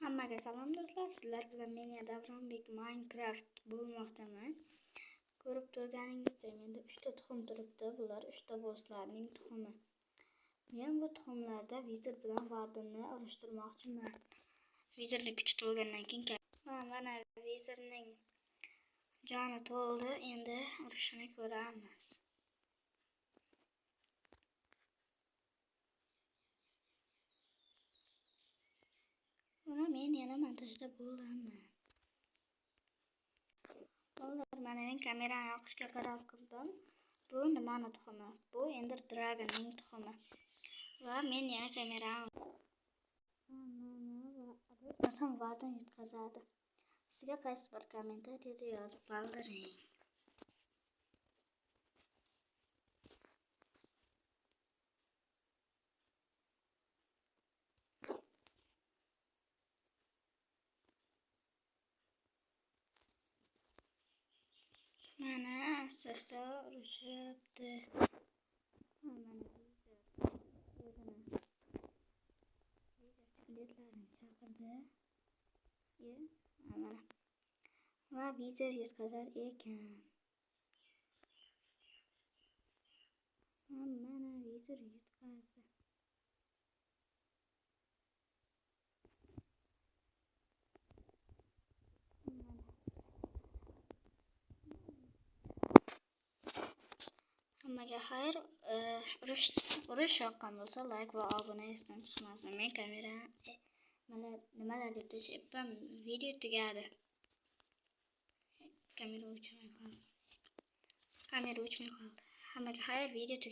Hammaga salom do'stlar. Sizlar bilan men Davronbek Minecraft bo'lmoqdaman. Ko'rib turganingizdek menda 3 ta tuxum turibdi. Bular 3 ta bosslarning tuxumi. Men bu tuxumlarda Wizard bilan Wardenni urushtirmoqchiman. Wizardni kuchi to'lgandan keyin mana Wizardning joni to'ldi. Endi urushini ko'ramiz. Va men yana montajda bo'laman. Bolalar, mana men kamerani yoqishga qaror qildim. Bu nimani tuxumi? Bu Ender Dragonning tuxumi. Va men yana kamerani adashmasam Warden yutqazadi. Sizga qaysi bir kommentariyada yozib qoldiring. Mana asta urushyapti. Mana o'zini skeletlarini chaqirdi. Mana. Va Wizard yutqazar ekan. Mana Wizard yutqazdi. Hammaga xayr. Urush yoqqan bo'lsa like va obuna esdan chiqmasin. Men kamera nimalar deb tashlayapman. Video tugadi. Kamera o'chmay qoldi. Kamera o'chmay qoldi. Hammaga xayr, video tugadi.